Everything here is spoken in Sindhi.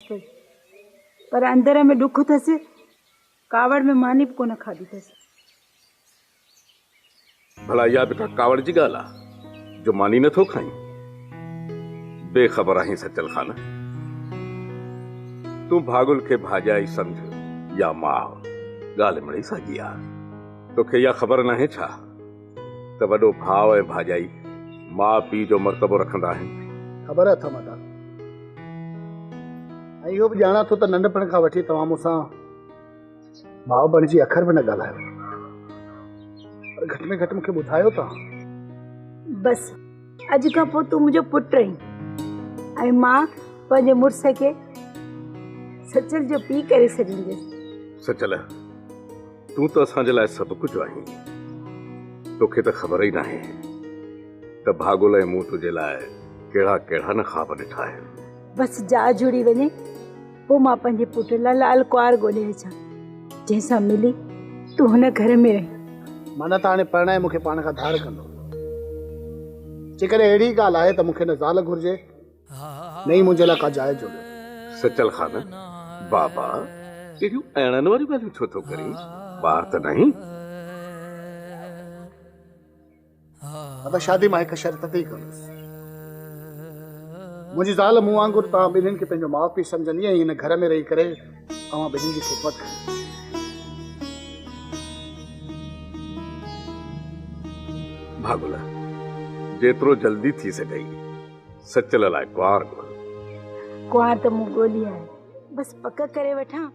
پئي. پر اندر ۾ ڏک اٿس، ڪاوڙ ۾ ماني به ڪونه کاڌي اٿس. ڀلا اها به ڪا ڪاوڙ جي ڳالهه آ جو ماني نه ٿو کائين؟ بي خبر آهين سچل خان، تون ڀاڳل کي ڀاڄائي سمجهه يا ماء، ڳالهه مڙئي ساڳي آ. توکي اها خبر ناهي ڇا ته وڏو ڀاء ۽ ڀاڄائي ماء پيء جو مرتبو رکندا آهن؟ خبر اٿم ادا، ۽ اهو به ڄاڻان ٿو ته ننڍپڻ کان وٺي توهان مون سان ماء بڻجي اکر به نه ڳالهايو، پر گهٽ ۾ گهٽ مون کي ٻڌايو ته. بس اڄ کان پوء تون منهنجو پٽ آهين ۽ مان پنهنجي مڙس کي سچل جو پيء ڪري سڏينديس. سچل، تون ته اسان جي لاء سڀ ڪجهه آهين. توکي ته خبر ئي ناهي ته ڀاڳول ۽ مون تنهنجي لاء ڪهڙا ڪهڙا نه خواب ڏٺا آهن. بس جاء جڙي وڃي. پوء مان پنهنجي پٽ لاء لال ڪنوار ڳولي اچان، جنهن سان ملي تون هن گهر ۾ رهين. معنيٰ ته هاڻي پرڻائي مون کي پاڻ کان ڌار ڪندو. جيڪڏهن اهڙي ڳالهه آهي ته مون کي نه زال گهرجي، نه ئي منهنجي لاء ڪا جاء جوڙيو. سچل خان، بابا، اهڙيون ايڻن واريون ڳالهيون ڇو ٿو ڪرين؟ ٻار ته ناهين. ادا شادي مان هڪ شرط تي ئي ڪندس. منهنجي زال مون وانگر توهان ٻنهين کي پنهنجو ماء پيء سمجهندي ۽ هن گهر ۾ رهي ڪري اوهان ٻنهين جي خدمت ڪندي. ڀاڳل، جيترو جلدي ٿي سگهئي سچل لاء ڪنوار ڳول. ڪنوار ته مون ڳولي آهي، بس پڪ ڪري وٺان.